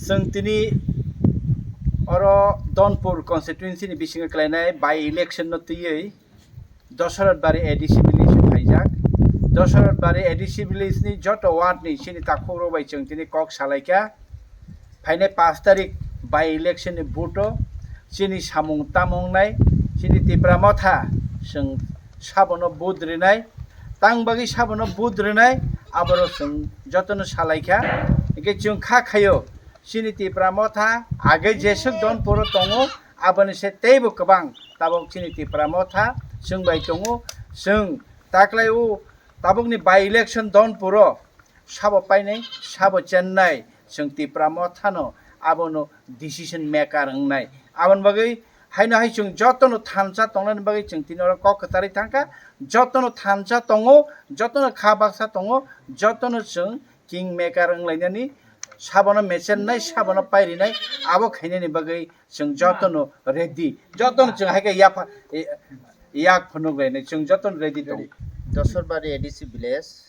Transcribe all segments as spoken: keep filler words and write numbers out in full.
Chwng tini oro Donpur constituency ni bisingo khlainai by election no twiwi Doshorat Bari A D C village o phaijak. Doshorat Bari A D C village ni joto ward ni chini takhuk rok bai chwng tini kok salaikha. Phainai pash tarik by election ni vote o chini samung tamung nai, chini Tipra Motha chwng sabono vote rinai, tang bagwi sabono vote rinai, aboro chwng jotono salaikha. Hingke chwng kha khaio chini Tipra Motha age jeswk Donpuro tongo, aboni se teibo kwbang tabok chini Tipra Motha chwng bai tongo. Chwng taklai o tabokni by election Donpuro sabo painai, sabo chennai, chwng Tipra Mothano abono decision maker wngnai. Aboni bagwi haino hai chwng jotono thansa tongnani bagwi chwng tini oro kok kwcharwi thangkha, jotono thansa tongo, jotono kha baksa tongo, jotono chwng king maker wnglainani, sabono mechennai, sabono pairinai, abo khainani bagwi chwng jotono ready, jotono chwng hai khe yapha-, yak phunuk lainai, chwng jotono ready tongo. Doshorbari A D C village,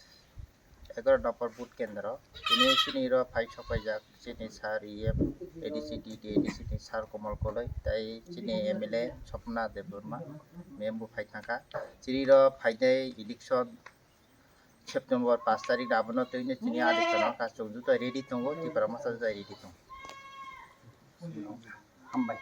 egaroh number booth kendro. Tini chini ro phai sopaijak chini sir E M, A D C D D, A D C ni sir Komol Koloi, tai chini M L A Swapna Debbarma, mem bo phai thangkha. Chini ro phainai election September pash tarik abono twino chini adi kono ka chwng juto ready tongo, Tipra Motha juto ready tongo. Hambai.